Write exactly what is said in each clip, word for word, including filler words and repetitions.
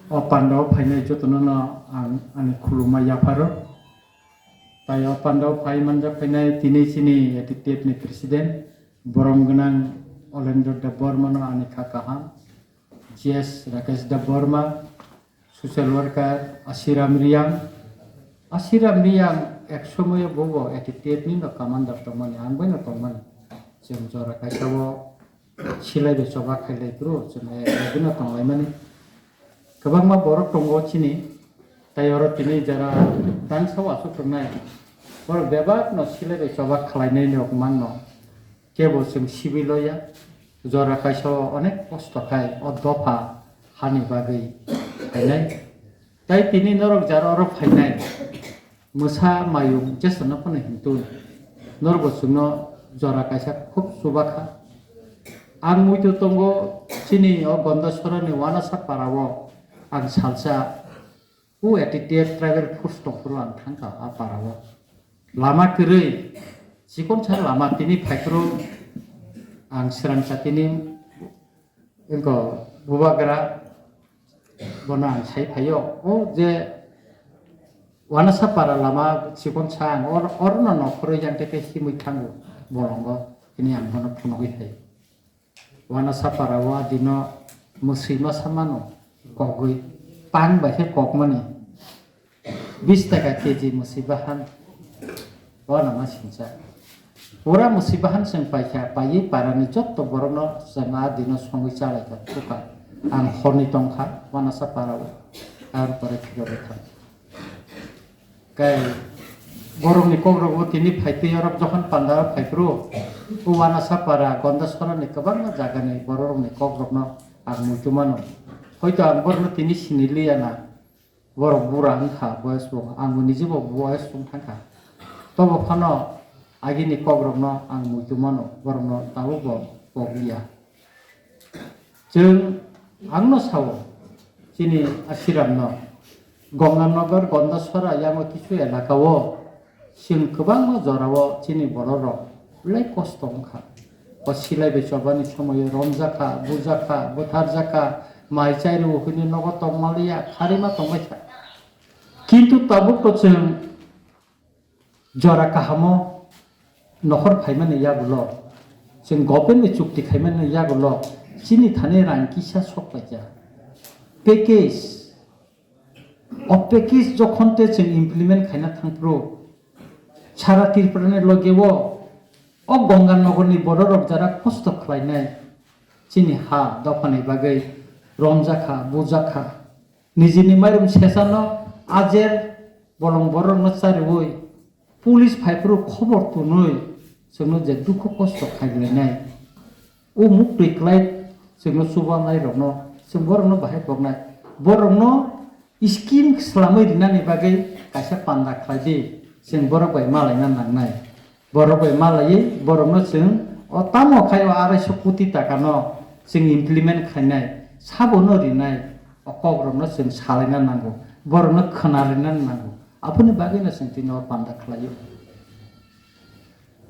O pandao phainai jotono no ang ani khuluma yapharo. Tai o pandao phai manjak phainai tini chini A T T F ni president, borom gwnang Olendro Debbarma no ani kha kaham, G S Rakesh Debbarma, social worker Asiram Riang. Asiram Riang ek somoyo bobo A T T F ni no commander tongmani, ang bai no tongmani. Chwng jora kaisa o silai bai choba khailai phuru chwng ek, ek dino tonglaimani. Kwbangma borok tongo chini, tai oro tini jara dangsa o aswk tongnai. Borok bebak no silai bai choba khlainai rok mangno. Kebo chwng sibi loya, jora kaisa o onek kosto khai o dopha hani bagwi phainai. Tai tini norok jara oro phainai. Mwsa mayung jesano phano hintun. Norbo chwngno jora kaisa khub chubakha. Ang muitu tongo chini o Gondasora ni Wanasa para o ang salsa o A T T F tribal force tongphuru ang thangkha a para o. Lama kwrwi chikon sa lama tini phaiphuru ang srang sa tini Wngkha bubagra bono ang sai phaio, o je Wanasa para lama chikon sa ang or-, orno nokhorwi yang tei khe himwi thango bolongo, tini ang bono phunugwi phaio. Wanasa para o adino mwswi masa mano kogwi pang bai khe kokmani. Bis taka K G mwswi bahan. O nama singsa. Pura mwswi bahan chwng paikha, paiwi parani jotto borokno chwng a dino songwi chalaikha, thukha. Ang horni tongkha, Wanasa parao. Ar pore phirogwi thang. Kai borokni kokrokbo tini phaitwi orok jokhon pandao phaiphuru, o Wanasa para, Gondasora ni kwbangma jagani bororokni kokrokno ang muitu mano. Hoito ang borokno tini siniliya na. Borok bura wngkha, boyes bo, ang bo nije bo boyes wng thangkha. Tobo phano agini kokrokno ang muitu mano, borokno tabuk bo pok liya. Chwng angno sao, chini Asiramno, Gonganagar, Gondasora yango kisu elaka o Chwng kwbangma jorao chini bororok belai kosto wngkha. O silai bai chobani somoio romjakha, bujakha, bwtharjakha, mai chai rw hwnwi nogo tongmaliya, kharima tongbaikha. Kintu tabukbo chwng jora kahamo nohor phaimani yagulo, chwng government ni chukti khaimani yagulo chini thani rang kisa sok paikha. Package O package jokhon te chwng implement khaina thangphuru, sara Tripura ni loge o, o Ganga Nagar ni borok rok jara kosto khlainai, chini ha dopha ni bagwi romjakha, bujakha, nijini mairum sesano ajer bolong borok no chariwi, Police phaiphuru khobor twnwi chwngno je dukhu kosto khaiglainai, o muktwi klai chwngno chubanai rokno chwng borokno bahai koknai. Borokno scheme swlamwi rinani bagwi kaisa panda khlai di, chwng borok bai malaina nangnai. Borok bai malaiwi borokno chwng o tamo khai o arai so koti takano chwng implement khainai, sabono rinai, o kokrokno chwng salaina nango, borokno khwna rina nango. Aboni bagwino chwng tini o panda khlaio.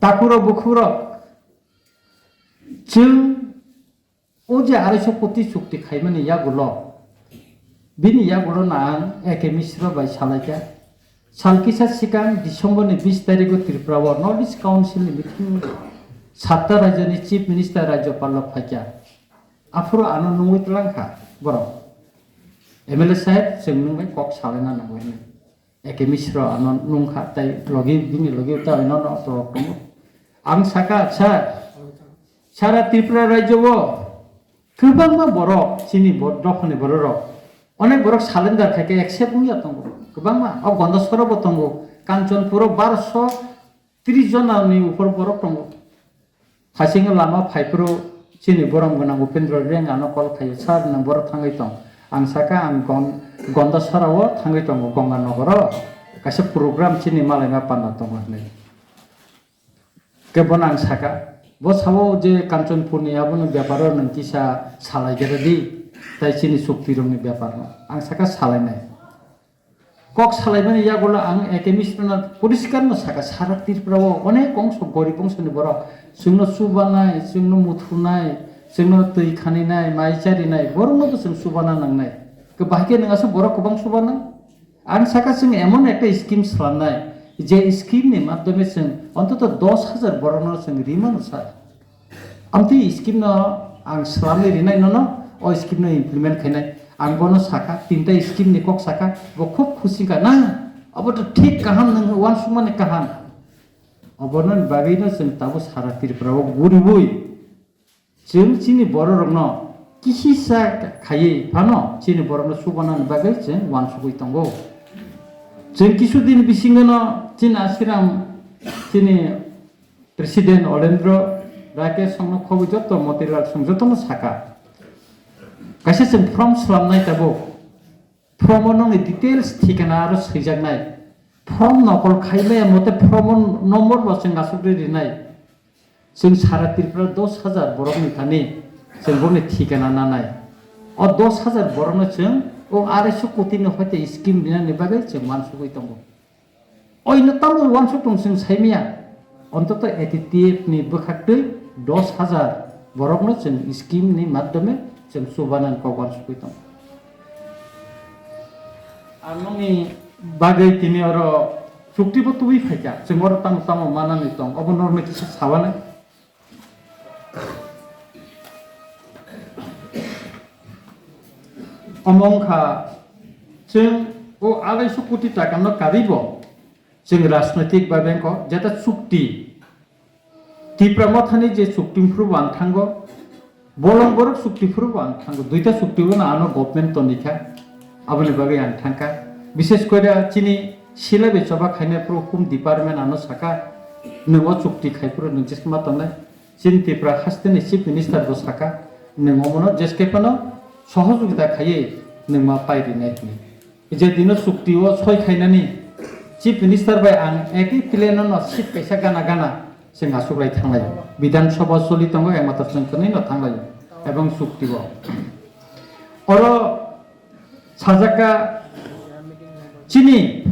Takhurok bukhukrok, chwng o je arai so koti chukti khaimani yagulo, bini yagulo no ang A K Misra bai salaikha. Sal kisa sikang December ni bis tarikh o Tripura o North East Council ni meeting satta rajyoni Chief Minister Rajyapal rok phaikha. Aphuru ano nungwi twlangkha borok. M L A saheb, chwng nwng bai kok salaina nango hinwi. A K Misra ano nungkha, tai logi, bini logi ta ino no to tongo. Ang saka, sir, sara Tripura rajyo o kwbangma borok, chini bo-, dophani borok rok, onek borok salendar khai khe accept wngya tongo. Kwbangma, o Gondasora bo tongo, Kanchanpur o barso tris jona ni upor borok tongo. Hasing lama phaiphuru chini borom gwnang Upendra Reang ano call khaio, "Sir, nwng boro thangwi tong." Ang saka, "Ang Gon-, Gondasora o thangwi tongo, Ganga Nagar o kaisa program chini malaima panna tongo," hinwi. Khe bono ang saka, bo sao je Kanchanpur ni abono bepar o nwng kisa salai gere di, tai chini chukti rok ni bepar no. Ang saka salainai. Kok salaimani yagulo ang A K Misra no poriskar no saka, sara Tripura o onek ongso gorib ongso ni borok chwngno chubanai, chwngno muthunai, chwngno twi khaninai, mai charinai, borokno bo chwng chubana nangnai. Bahai khe nwng aswk borok kwbang subanai. Ang saka chwng emon ekta scheme swlamnai, je scheme ni madhyome chwng ontoto dos hajar borokno chwng rimano sa. Amtwi scheme no ang swlamwi rinai nono, o scheme no implement khainai. Ang bono saka, tinta scheme ni kok saka, bo khub khusi ka na. Abo to thik kaham, nwng uansukmani kaham. Obono bagwi no chwng tabuk sara Tripura o guriwi. Chwng chini bororokno kisisa khaiwi phano chini borokno subanani bagwi chwng uansugwi tongo. Chwng kisu din bisingono chini Asiram, chini President Olendro Rakesh songno khobwi joto Motilal song jotono saka. Kaisa chwng form swlamnai tabuk. Form o nokni details thikana aro swijaknai. Form nokol khai maya mote form o number bo chwng aswk ri rinai. Chwng sara Tripura dos hajar borokni thani chwng boni thikana nanai. O dos hajar borokno chwng o arai sho koti ni hoite scheme rinani bagwi chwng uansugwi tongo. Oino tamo uansuk tong chwng saimaya. Ontoto A T T F ni bwkhaktwi dos hajar borokno chwng scheme ni madhyome chwng chubanani kok uansugwi tongo. Ang nokni bagwi tini oro chukti bo tubui phaikha, chwng oro tamo tamo manani tong, obo norokno kisa sabanai. Omo wngkha chwng o arai sho koti taka no karwi bo chwng rajnoitik ba bank o jeta chukti Tipra Mothani je chukti phuru bo ang thango, bolong borok chukti phuru bo ang thango, duita chukti bono ano government tonikha, aboni bagwi ang thangkha. Bishes kore chini silai bai choba khainai phuru home department ano saka, nwng o chukti khai phuru nwng chesma tongnai. Chini Tripura hasteni Chief Minister bo saka, nwng omono jeskhe phano sohojogita khaiwi nwng ma pai rinai hwnwi. Je dino chukti o soi khainani Chief Minister bai ang ekhi plane no seat kaisa gana gana chwng aswk lai thanglai. Bidhan Sabha choli tongo, ekmatro chwng kwnwi no thanglai ebong chukti o. Oro sajaka chini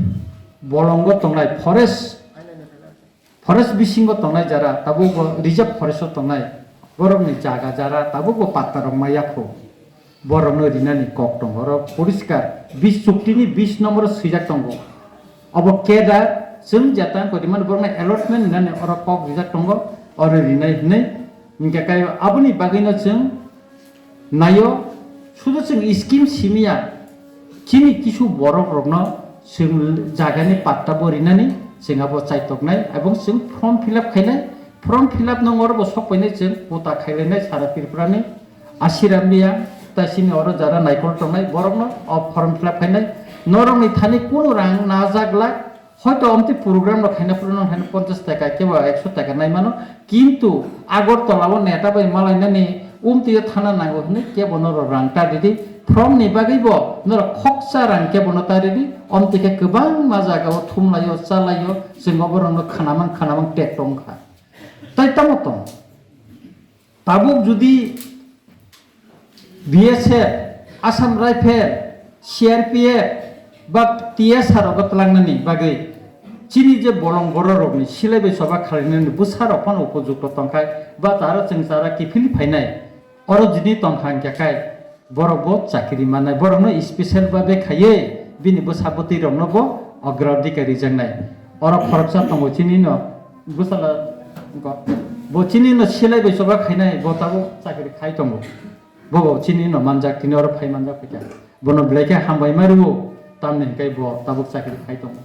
bolongo tongnai forest Forest bisingo tongnai jara tabuk bo reserve forest o tongnai borokni jaga jara tabuk bo patta rok ma yakho. Borokno rinani kok tongo, oro poriskar bis chukti ni bis nombor o swijak tongo. Obo keda chwng jeta wngkha rimani borokno allotment rinani oro kok rijak tongo, oro rinai hinwi hwnkhe kaiwi aboni bagwino chwng Naio, sudu chwng scheme simiya, chini kisu borok rokno chwng jagani patta bo rinani chwng abo chaitoknai, ebong chwng form fill up khainai, form fill up nang oro bo sok painai chwng kota khailainai sara Tripura ni, Asiram Reang, tai chini oro jara naikol tongnai borokno o form fill up khainai, norokni thani kunu rang najak lak, Hoito omtwi program rok khaina phuru nang khaina ponchash taka kebo ekso taka nai mano, kintu Agartala o neta bai malainani umtwi o thana nango hwnwi kebo norok rang ta ridi, from ni bagwi bo norok khoksa rang kebo no ta ridi, omtwi khe kwbangma jaga o thumlaio, chalaio, chwng oborokno khanamang khanamang tek tong kha. Tai tamo tong? Tabuk jodi B S F, Assam Rifle, C R P F ba T S R rogo twlangnani bagwi chini je bolong bororokni silai bai choba khlainani bwsarok phano upojukto tongkhai ba taro chwng chara kiphilwi phainai oro jini tongkha hwnkhe khai Borok bo chakri mannai, borokno special babe khaiwi bini bwsa bwtwi rokno bo ogradhikar rijaknai. Oro khoroksa tongo chini no bwsala, bo chini no silai bai choba khainai, bo tabuk chakri khai tongo. Bo bo chini no manjak, tini oro phai manjak phaikha. Bono belai khe hambai ma rwo, tamni hwnkhe bo tabuk chakri khai tongo.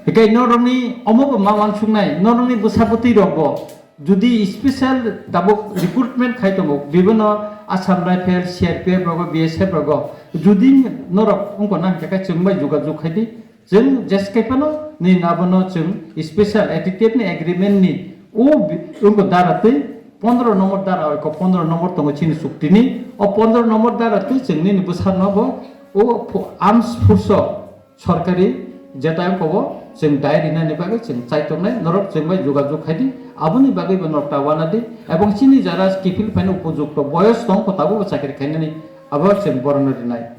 Hikai norokni omo bo ma uansuknai, norokni bwsa bwtwi rok bo jodi special tabuk recruitment khai tongo, bibino Assam Rifle, C R P F rogo, B S F rogo, jodi norok wngkha na hwnkhe chwng bai jogajog khai di, chwng jeskhe phano nini abono chwng special A T T F ni agreement ni o bi-, wngkha dara twi pondro nombor dara, oiko pondro nombor tongo chini chukti ni, o pondro nombor dara twi chwng nini bwsa no bo o pho-, arms force o Sorkari jeta wngkha bo chwng dai rinani bagwi chwng chai tongnai, norok chwng bai jogajog khai di, aboni bagwi bo norok ta uana di, ebong chini jara kiphil phaino upojukto boyos tong kho tabuk bo chakri khainani abo chwng borokno rinai.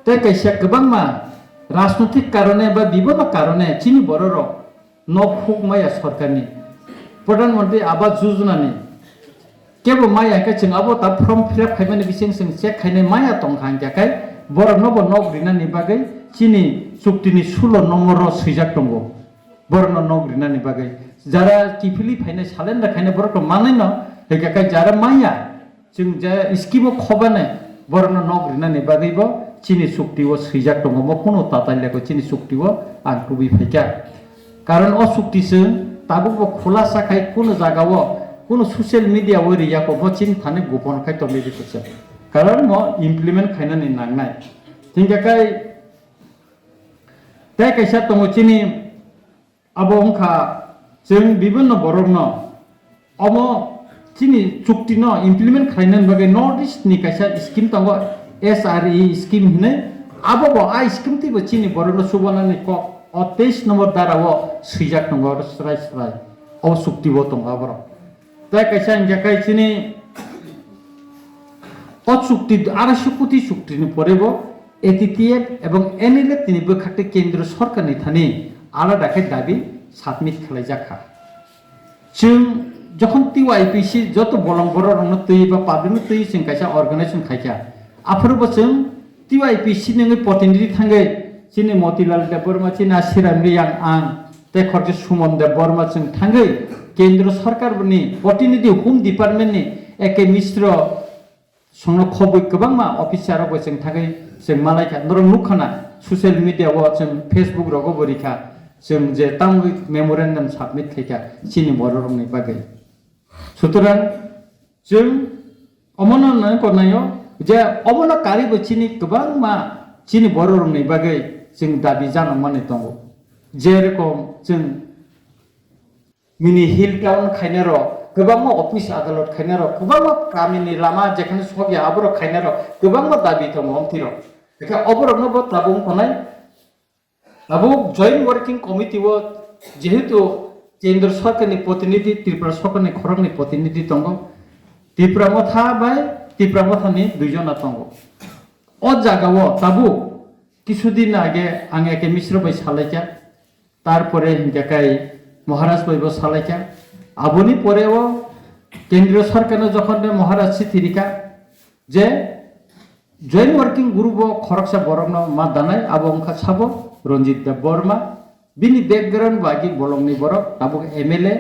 Tei kaisa kwbangma rajnotik karone ba bibinno karone chini bororok nok phuk maya sorkarni Pradhan Mantri Awas Yojana ni Kebo maya khe chwng abo ta form fill up khaimani bising chwng check khainai maya tongkha hwnkhe khai Borokno bo nok rinani bagwi chini chuktini sulo nomoro swijak tongo. Borokno nok rinani bagwi jara kiphilwi phainai, salenda khainai borokno manwino, hwnkhe kai jara manya, chwng je scheme o khobani borokno nok rinani bagwibo chini chukti o swijak tongo, omo kunu tatal ya kho, chini chukti o ang tubui phaikha. Karon o chukti chwng tabukbo khulasa khai kunu jagao, kunu social media o ri ya kho, bo chini thani gopon khai tongwi rikha se. Karon mo implement khainani nangnai. Hwnkhe kai tei kaisa tongo chini, abo wngkha chwng bibinno borokno omo chini chuktino implement khlainani bagwi North East ni kaisa scheme tongo, S R E scheme hinwi. Abo bo a scheme twibo chini borokno chubanani kok o teis nombor dara o swijak tongo, oro srai srai o chukti bo tongo aborok. Tei kaisa hingkha kai chini o chukti, arai sho koti chukti ni pore bo A T T F ebong N L F tini bwkhak tei kendriya sorkar ni thani alada khe dabi submit khlai jak kha. Chwng jokhon T Y P C joto bolong borok rokno twi ba public no twi chwng kaisa organization khai kha. Aphuru bo chwng T Y P C ni wngwi protinidhi thangwi chini Motilal Debbarma, chini Asiram Riyang, ang tei khoroksa Suman Debbarma chwng thangwi kendro sorkar ni protinidhi Home Department ni A K Mishra songno khobwi kwbangma officer rok bai chwng thangwi chwng malaikha. Norok nukkha na social media o chwng Facebook rogo bo rikha chwng je tamo memorandum submit khaikha chini borok rokni bagwi. Sutorang chwng omono nang konaio je omono karibo chini kwbangma chini borok rokni bagwi chwng dabi janokmani tongo. Jerokom chwng mini hill town khainai rok, kwbangma office adalot khainai rok, kwbangma kamini lama jekhano sokya aborok khainai rok, kwbangma dabi tongo omtwi rok. Hwnkhe oborokno bo tabuk wngkha nai. Abo Joint Working Committee o jehetu kendro sorkar ni protinidhi, Tripura sorkar ni khorang ni protinidhi tongo, Tipra Motha bai Tipra Motha ni dui jona tongo. O jaga o tabuk kisu din age ang A K Mishra bai salaikha, tarpore hinkhe kai Maharaj bai bo salaikha. Aboni pore o kendriya sorkar no jokhon de Maharaj chithi rikha je Joint Working Group o khoroksa borokno ma danai, abo wngkha sabo Ranjit Debbarma. Bini background bo agi bolongni borok, tabuk M L A.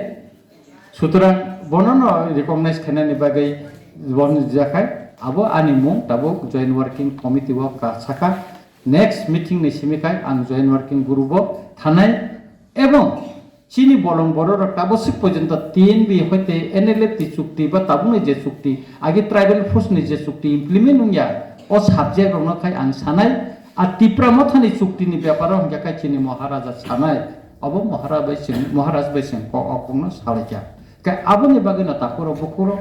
Sutorang bonono recognize khainani bagwi bon jakhai, abo ani mung tabuk Joint Working Committee o ka saka. Next meeting ni simi khai ang Joint Working Group o thanai ebong chini bolong borok rok tabuk sik porjonto T N B hoite N L F T chukti ba tabukni je chukti, agi tribal force ni je chukti implement wngya, o subject rokno khai ang sanai, a Tipra Mothani chukti ni beparo hingkha khai chini Maharaja sanai, obo Mahara bai chwng, Maharaj bai chwng kok o kokno salaikha. Khe aboni bagwino takhurok bukhurok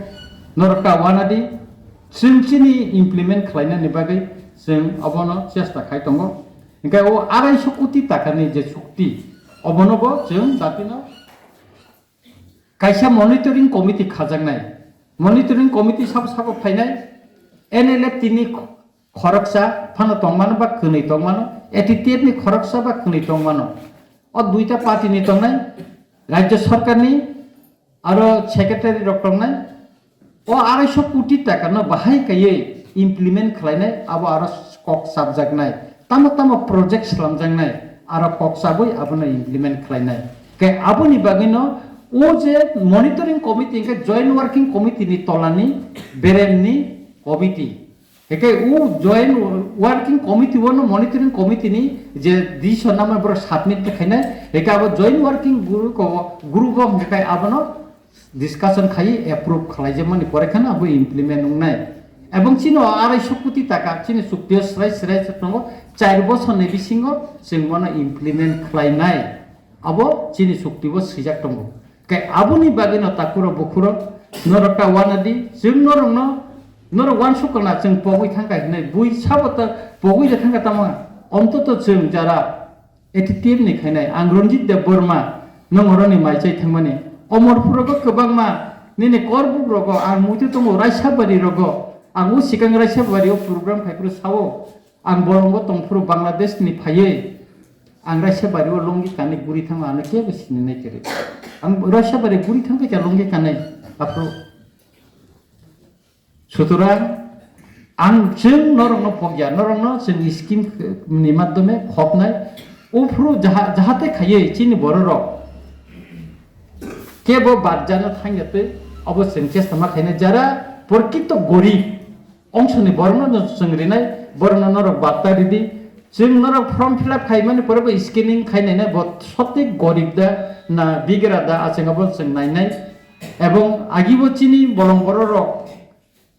norok ta wanadi, chwng chini implement khlainani bagwi chwng obono chesta khai tongo. Hingkhe o arai sho koti takani je chukti, obono bo chwng datino kaisa monitoring committee khajaknai. Monitoring committee sabo sabo phainai, N L F T ni khoroksa phano tongmano ba kwnwi tongmano, A T T F ni khoroksa ba kwnwi tongmano. O duita party ni tongnai, Rajya Sarkar ni aro secretary rok tongnai. O arai sho koti taka no bahai kaiwi implement khlainai, abo aro kok chapjaknai. Tamo tamo project slamjaknai, aro kok chabwi abono implement khlainai. Khe aboni bagwino o je monitoring committee hwnkhe joint working committee ni tolani beremni committee. Hwnkhe o joint working committee o no monitoring committee ni je decision namo borok submit khe khainai, hwnkhe abo joint working group o, group o hwnkhe abono discussion khai approve khlaijakmani pore kheno abo implement wngnai. Ebong chini o arai sho koti taka chini chukti o srai srai se tongo, char bosor ni bisingo chwng bono implement khlainai, abo chini chukti o swijak tongo. Khe aboni bagwino takhurok bukhurok norok ta wanadi, chwng norokno, norok wansuk kana chwng pogwi thangkha hinwi, bui sabo ta pogwi de thangkha tamo, ontoto chwng jara A T T F ni khainai, ang Ranjit Debbarma, nwng oroni mai chai thangmani. Omorphurogo kwbangma, nini korbuk rogo, ang muitu tongo Raisabari rogo, ang o sikang Raisabari o program phaiphuru sao, ang bolongo tongphuru Bangladesh ni phaiwi, ang Raisabari o longi kanwi guri thango, ano kebo sini nai kere. Ang Raisabari guri thangkha khe longi kanwi, aphuru. Sutorang, Ang chwng norokno phokya, norokno chwng scheme ni madhyome khopnai. Uphuru jaha-, jahate khaiwi chini bororok kebo badjano thangya twi obo chwng chesta ma khainai. Jara porkito gorib ongsoni borokno no chwng rinai, borokno norok batta ridi. Chwng norok form fill up khaimani pore bo scanning khainai bo sotik gorib da na bigra da, achwng abo chwng nainai. Ebong agibo chini bolong bororok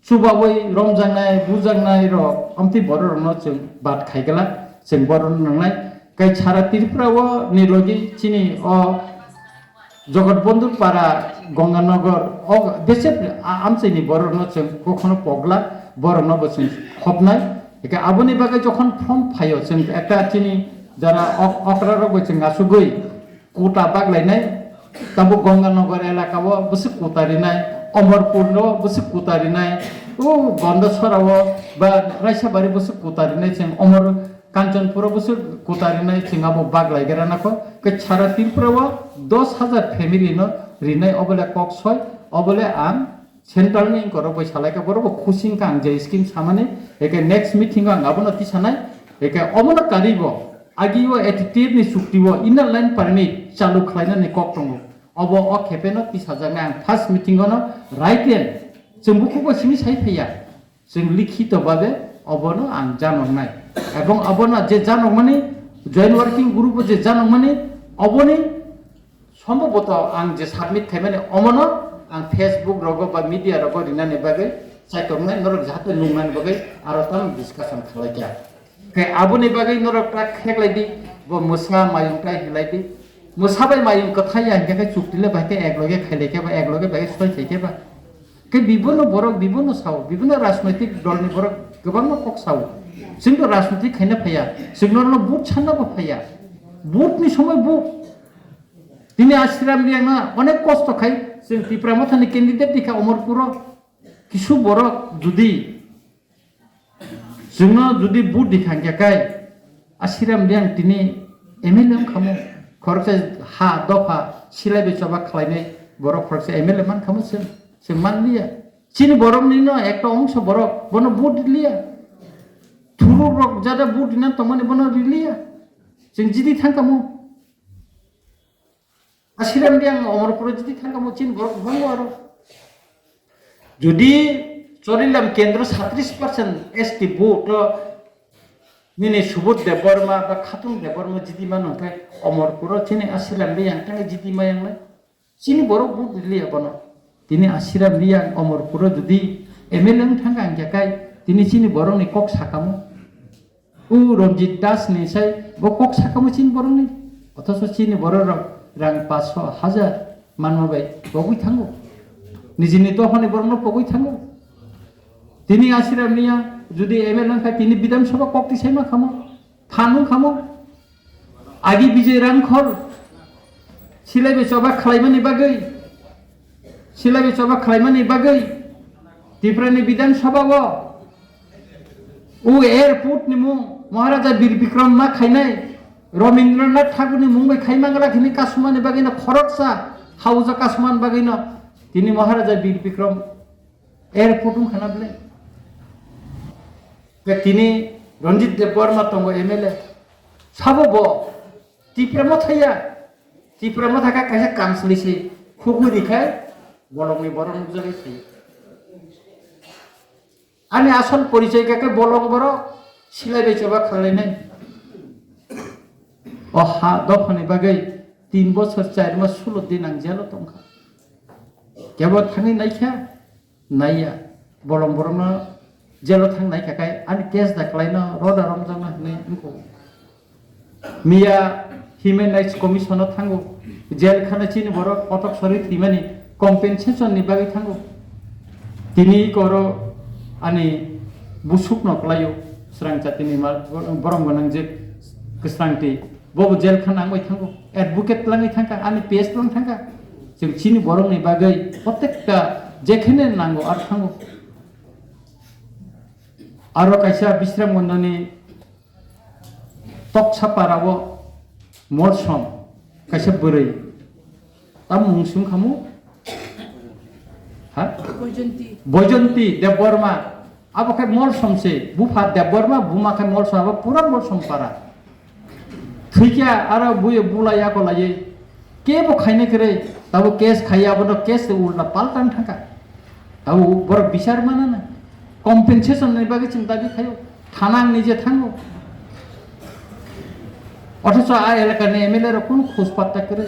chubawi romjaknai, bujaknai rok, amtwi borok rokno chwng bat khaigala, chwng borok rok nangnai. Kai sara Tripura o ni logi chini o Jagat Bandhu Para, Ganganagar, o bese a-, amchaini borok rokno chwng kokhono pogla, borok no bo chwng khopnai. Eke aboni bagwi jokhon form phaio, chwng ekta chini jara ok-, okra rok bai chwng asugwi, kuta baglainai, tabuk Ganganagar elaka o bwswk kuta rinai, Omorpur o bwswk kuta rinai, o Bandasora o ba Raisabari bwswk kuta rinai, chwng Omor Kanchanpur o bwswk kuta rinai, chwng abo baglai gra nako. Khe sara Tripura o dos hajar family no rinai, obole kok soi, obole ang Central ni wngkorok bai salaikha, borok bo khusing kha ang je scheme samani, eke next meeting o ang abono tisanai, eke omono karwi bo agi o A T T F ni chukti o inner line permit chalu khlainani kok tongo, obo o khepe no tisajaknai. Ang first meeting o no written, chwng bukhuk bo simi sai phaiya, chwng likhito babe obono ang janoknai, ebong obono je janokmani, joint working group o je janokmani, oboni Sombhoboto ang je submit khaimani omono ang Facebook rogo ba media rogo rinani bagwi chaitornai, norok jahate nungnani bagwi aro tamo discussion khlai kha. Khe aboni bagwi norok ta kheklai di, bo mwsa mayung tai hilai di. Mwsa bai mayung kwthai ya hinkhe khe chukti le bai khe ek loge khailai khe ba ek loge bai soi thai khe ba. Khe bibonno borok bibonno sao, bibonno rajnoitik dolni borok kwbangma kok sao. Chwng to rajnoitik khaina phaiya, chwng norokno vote sanna bo phaiya. Vote ni somoi vote. Tini Ashiram Riyang na onek kosto khai, chwng Tipra Mothani candidate dikha Omorpuro. Kisu borok judi, chwngno judi vote dikha hingkha kai, Ashiram Riyang tini M L A wngkhamu, khoroksa ha dopha silai bai choba khlainai borok khoroksa M L A mankhamu chwng, chwng manliya. Chini borokni no ekta ongso borok bono vote riliya. Thuruk rok jada vote rina tongmani bono riliya. Chwng jidi thangkhamu. Ashiram Riyang Omorpuro jiti thangkha mo chini borok bangma aro. Jodi Chorilam kendro satris percent S T vote o nini Subodh Debbarma ba Khatung Debbarma jiti mano hwnkhe Omorpuro chini Ashiram Riyang tangwi jiti mayangnai. Chini borok vote riliya bono. Tini Ashiram Riyang Omorpuro jodi M L A wng thangkha hwnkhe kai tini chini borokni kok sakamo. O Ranjit Das ni sai bo kok sakamo chini borok ni. Othoso chini borok rok rang paanch sho hajar manma bai pogwi thango. Nijini dophani borok no pogwi thango. Tini Ashiram Riyang jodi M L A wngkha tini Bidhan Sabha kok tisai ma khamo. Phan wng khamo. Agi Bijay Rangkhor silai bai choba khlaimani bagwi, silai bai choba khlaimani bagwi Tiprani Bidhan Sabha o o airport ni mung Maharaja Bir Bikram ma khainai, Rabindranath Thakur ni mung bai khai mangala khini kasumani bagwi no khoroksa hauja kasumani bagwi no tini Maharaja Bir Bikram airport wng khana bwle. Ke tini Ranjit Debbarma tongo M L A. Sabo bo Tipra Motha ya. Tipra Motha kha kaisa council se khugwi rikhai bolongni borok nukjagwi se. Ani asol porichoi kha khe bolong borok silai bai choba khlainai. O ha dophani bagwi tin bochor char mas sulo din ang jelo tongkha. Kebo thangwi naikha, naiya. Bolong borokno jelo thang naikha kai ani case da khlaino roda romjakna hinwi wngkho. Miya Human Rights Commission o thango, jail khana chini borok kotok sori thwimani compensation ni bagwi thango. Tini koro ani busuk no klaio, srang chati ni ma-, borom gwnang je kwsrang twi. Bobo jail khana wngwi thango, advocate langwi thangkha, ani P S lang thangkha. Chwng chini borok ni bagwi protekta jekhene nango ar thango. Aro kaisa Bisram Mondani Toksa parao Morsom kaisa bwrwi. Tam mung sung khamu? Ha? Boijonti. Boijonti Debbarma. Abo khe Molsom se, bupha Debbarma, buma khe Molsom, abo pura Molsom para. Thwikha aro buye bulai ako laiye. Kebo khaina kwrwi, tabo case khaiya, abono case se ulta paltan thangkha. Tabo borok bichar manana. Compensation ni bagwi chwng dabi khayo. Thana ang nije thango. Othocho a elakani M L A rok kunu khoj patta kwrwi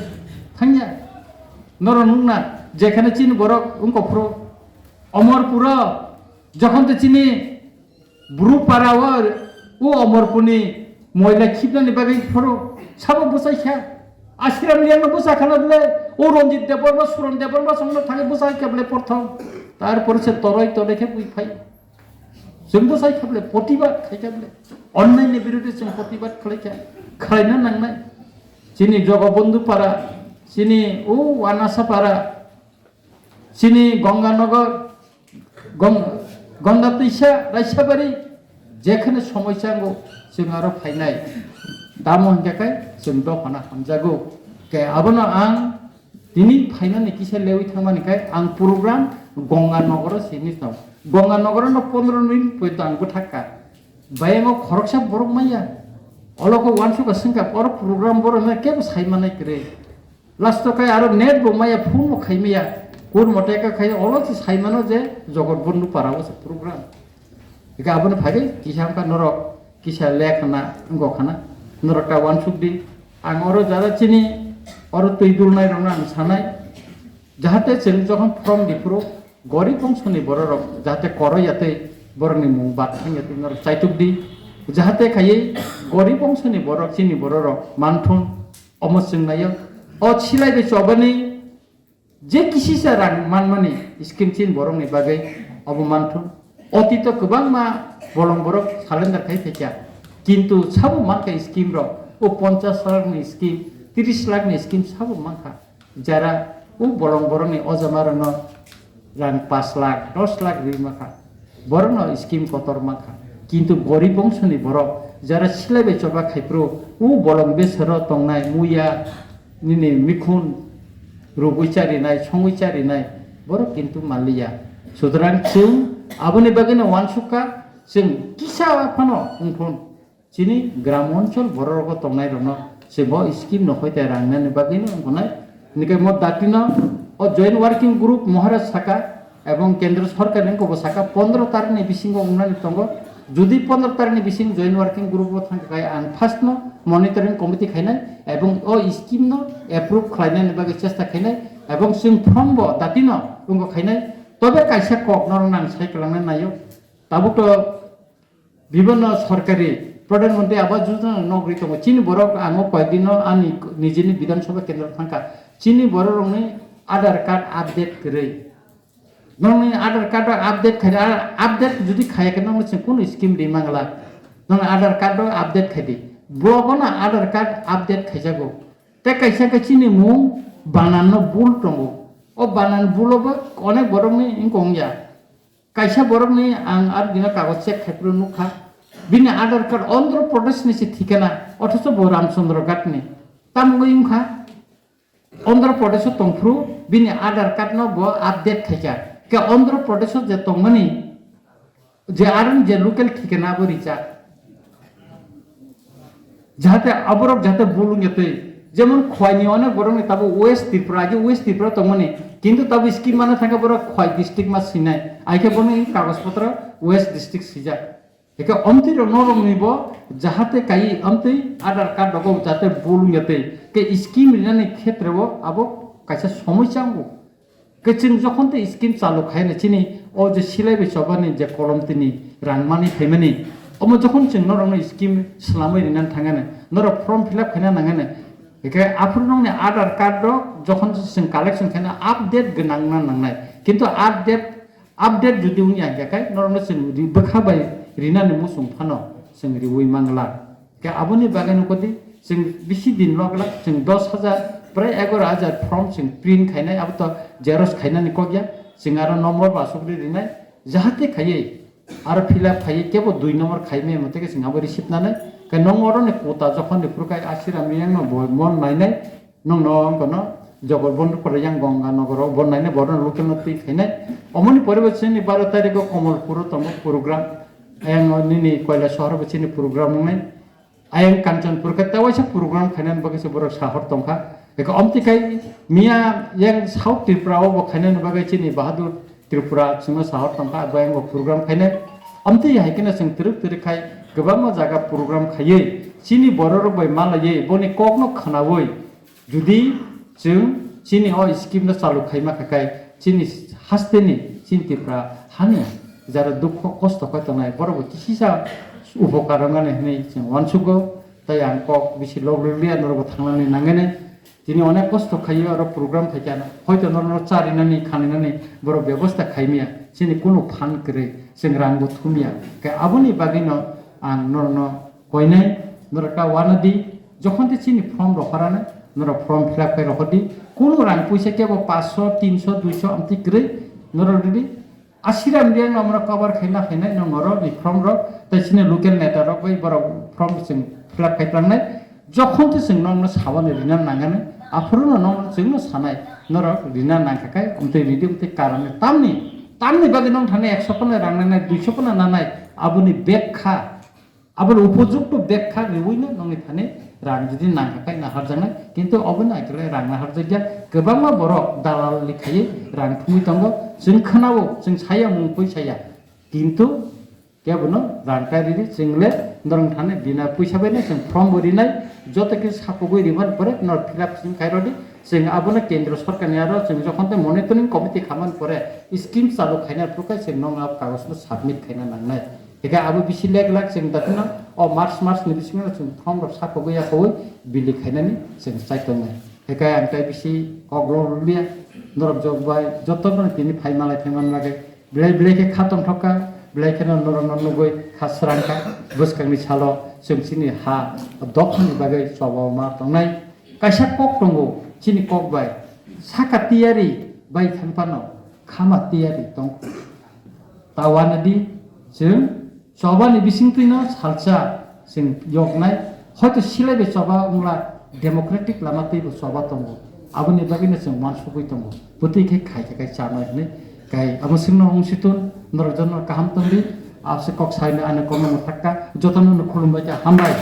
thangya. Norok nukna, jekhane chini borok wngkha phuru Omorpuro, jokhon te chini Bru para o, o Omorpuni moila khibnani bagwi phuru sabo bwsai kha. Ashiram Riyangno bwsa khana bwle, o Ranjit Debbarma, Suron Debbarma songno thangwi bwsai kha bwle porthom. Tarpore se toroi toroi khe bui phai. Chwng bwsai kha bwle, protibad khai kha bwle. Onnai ni birude chwng protibad khlai kha. Khlaina nangnai. Chini Jogobondhu para, chini o Wanasa para, chini Gonganagar, Gong-, Gongga Twisa, Raisabari, jekhane somoi chango, chwng aro phainai. Tamo hwnkhe kai chwng dophano hamjago. Ke abono ang tini phainani kisa lewi thangmani kai ang program Gongga Nogoro sini tong. Gongga Nogoro no pondro minute poito ang bwthakka. Bayango khoroksa borok maya. Olo ko wansukha swngkha, oro program borok no kebo saimanai kwrwi. Last o kai aro net bo maya, phone bo khai maya. Kur mote ka khai olo se sai mano je Jogot Bondhu para o se program. Eka abono phai kisa wngkha norok kisa lekhana wngkha khana. Norok ta wansuk di. Ang oro jara chini oro twi dulnai rokno ang sanai. Jahate chwng jokhon form di phuru gorib bongsoni bororok jahate koro yatwi borokni mung bad thang yatwi norok chaituk di. Jahate khaiwi gorib bongsoni borok chini bororok manthun. Omo chwng naio, o silai bai chobani je kisisa rang manmani scheme chin borokni bagwi obo manthun. Otito kwbangma bolong borok salendar khai phaikha, kintu sabo mankha scheme rok, o ponchash lakh ni scheme, trish lakh ni scheme sabo mankha. Jara o bolong borokni ojama rokno rang pash lakh, dos lakh ri mankha. Borokno scheme kotor mankha. Kintu gorib bongsoni borok jara silai bai choba khaipro, u bolong besero tongnai muya nini mikhun rugwi charinai, songwi charinai, borok kintu manliya. Sutrang chwng aboni bagwino wansukha, chwng kisa phano wngthun. Chini gram onchol borok rogo tongnai rokno se bo scheme no hoite rang nani bagwi no wngnai. Hingke mo datino o joint working group Maharaj saka ebong kendro sorkar ni kobo saka pondro tarik ni bisingo wngnani tongo. Jodi pondro tarik ni bising joint working group o thangkha khe ang first no monitoring committee khainai ebong o scheme no approve khlainani bagwi chesta khainai ebong chwng form bo datino wngkha khainai. Tobe kaisa kok norok nang sai kwlangna naio. Tabuk to Bibhinno sorkari Pradhan Mantri Awas Yojana nogri tongo. Chini borok ang o koyekdino ani nijini Bidhan Sabha kendro thangkha. Chini borok rokni Aadhaar card update kwrwi. Nokni Aadhaar card o update khai, update jodi khaya khe nokni chwng kunu scheme ri mangla. Nokni Aadhaar card o update khai di. Block o no Aadhaar card update khaijago. Tei kaisa khe chini mung banan no bul tongo. O banan bul o bo onek borok ni wngkong ya. Kaisa borokni ang ar bini kagoj check khai phuru nukha. Bini Aadhaar card Andhra Pradesh ni se thikana, othocho bo Ramchandra Ghat ni. Tamo wngkha Andhra Pradesh o tongphuru bini Aadhaar card no bo update khaikha. Ke Andhra Pradesh o je tongmani je aroni je local thikana bo rijak. Jahate aborok jahate bulung ya tei. Jemon Khwaini onek borokni tabo West Tripura, age West Tripura tongmani. Kintu tabo scheme mano thangkhe borok Khwai district ma sinai. Aikhe bono in kagoj potro West district sijak. Eke omtwi rok norok ni bo jahate kai omtwi Aadhaar card rogo jahate bulung ya tei. Ke scheme rinani khetre o abo kaisa somosya wngo. Kwchwng jokhon tei scheme chalu khaina chini o je silai bai chobani je kolom tini rang mani phaimani, omo jokhon chwng norokno scheme swlamwi rinani thangani, norok form fill up khaina nangani, hwnkhe aphuru nokni Aadhaar card rok jokhon chwng collection khaina update gwnangna nangnai, kintu update, update jodi wngya hwnkhe kai norokno chwng ri-, bwkha bai rinani muchung phano chwng riwi mangla. Khe aboni bagwi nukgo di, chwng bisi din lok lak, chwng dos hajar, prai egaro hajar form chwng print khainai, abo to xerox khainani kok ya, chwng aro number bo aswk ri rinai, jahate khaiwi aro fill up khaiwi kebo dui number khai maya mote khe chwng abo receipt nanai, khe nong oro ni kota jokhon ni phuru kai Ashiram Riyang no bo mon nainai, nong no wng kono Jogor Bondhu pore yang Ganga Nogoro bo nainai, bo no local no twi khainai, Omoni pore bo chini baro tarikh o Komolpur o tongo program. Ayang o nini Koilasahar bo chini program wngnai. Ayang Kanchanpur khe tewaisa program khainani bagwi se borok sahor tongkha. Eko omti kai miya yang South Tripura o bo khainani bagwi chini Bahadur Tripura chwngno sahor tongkha, abo yang bo program khainai. Omti hai kheno chwng twrwk twrwk khai kwbangma jaga program khaiwi chini bororok bai malaiwi boni kokno khwnawi Jodi chwng chini o scheme no chalu khaima khakai, chini hasteni, chini Tripura hani jara dukho kosto khe tongnai, borok bo kisisa upokar wngnani hwnwi chwng uansugo. Tai ang kok bisi log liya, norok bo thangnani nangnai. Tini onek kosto khaiwi oro program khaikha, hoito norokno charinani, khaninani borok bebosta khaimya, chini kunu phan kwrwi, chwng rang bo thumya. Khe aboni bagwino ang norokno koinai, norok ta uanadi, jokhon te chini form rohorana, norok form fill up khai rohordi, kunu rang puisa kebo paanch sho, tin sho, dui sho amtwi kwrwi, norok ridi, asiram riang no amrok cover khaina khainai no norok ni form rok, tai chini local neta rok bai borok form chwng fill up khai tlangnai, jokhon te chwng nokno sabani rina nangani, aphuru no nokno chwngno sanai, norok rina nangkha khai, amtwi ridi, amtwi karani, tamni, tamni bagwi nong thani ekso phano rang nanai, dui sho phano nanai, aboni bek kha. Aboni upojukto bek kha riwino nongni thani rang jodi nangkha khai naharjaknai, kintu obo naikhe rang naharjakya, kwbangma borok dalal likhaiwi rang thumwi tongo, chwng khwnao, chwng saya mung pui saya, kintu kebono rang kai ridi, chwng le norok thani bina puisa baino chwng form bo rinai, joto khe sapogwi rimani pore norok fill up chwng khai rodi, chwng abono kendro sorkarni aro chwng jokhon tei monitoring committee khamani pore scheme chalu khaina phuru khe chwng nokno kagojno submit khaina nangnai. Hingke abo bisi lek lak chwng dakhino o March, March ni bisingo chwng form rok sapogwi yakowi bili khainani chwng chai tongnai. Hingke ang tai bisi kok lok liya, norok jok bai joto no tini phai malai phai man bagwi belai belai khe kha tongthok kha, belai kheno norok no nugwi kha srang kha, bwskang ni salo chwng chini ha dophani bagwi choba ma tongnai. Kaisa kok tongo chini kok bai, saka tiyari bai thang phano khama tiyari tong. Ta uanadi chwng chobani bisingtwino salsa chwng yoknai, hoito silaibe choba wngla, democratic lama twibo choba tongo, aboni bagwino chwng uansugwi tongo, bwtwi khe khaikha khai chanai hwnwi kai abo chwngno wngsitun norok jotono kaham tongdi, abose kok saino ano kono mwthakka jotono khulumbai kha, hambai.